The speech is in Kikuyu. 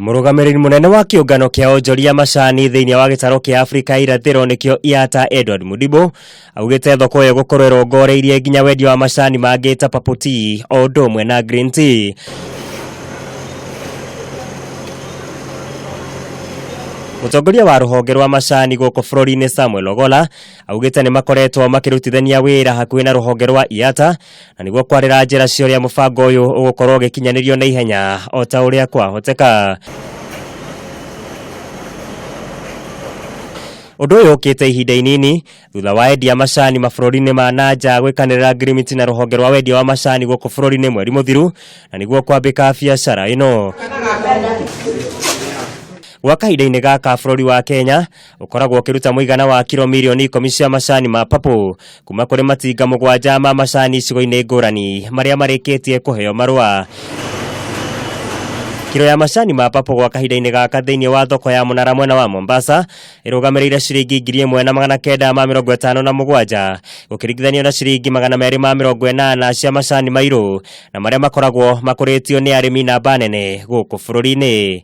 Mũrũgamĩrĩri mũnene wa kĩũngano kĩa onjoria macani thĩinĩ wa gĩtarũ kĩa Afrika irathĩro nĩkĩo IATA Edward Mudibo augĩte thoko ĩyo gũkorwo ĩrongoreirie nginya wendia wa macani mangĩ ta purple tea o ũndũ ũmwe na green tea. Mũtongoria wa rũhonge rwa macani gũkũ bũrũri-inĩ Samuel Ogola augĩte nĩ makoretwo makĩrutithania wĩra hakuhĩ na rũhonge rwa IATA na nĩguo kwarĩra njĩra cia ũrĩa mũbango ũyũ ũgũkorwo ũgĩkinyanĩrio na ihenya o ta ũrĩa kwahoteka. Ũndũ ũyũ ũkĩte ihinda inini thutha wa endia macani mabũrũri-inĩ ma na nja gwĩkanĩrĩra ngirimiti na rũhonge rwa wendia wa macani gũkũ bũrũri-inĩ mweri mũthiru na nĩguo kwambĩka biacara ĩno. Gwa kahinda-inĩ gaka bũrũri wa Kenya ũkoragwo ũkĩruta mũigana wa kiro mirioni 10 cia macani ma purple kuma kũrĩ matinga 7 ma macani icigo-inĩ ngũrani marĩa marĩkĩtie kũheo marũa. Kiro ya macani ma purple gwa kahinda-inĩ gaka thĩinĩ wa thoko ya Mũnara mwena wa Mombasa ĩrũgamĩrĩire ciringi 1957 gũkĩringithanio na ciringi 280 cia macani mairũ na marĩa makoragwo makũrĩtio nĩ arĩmi namba nene gũkũ bũrũri-inĩ.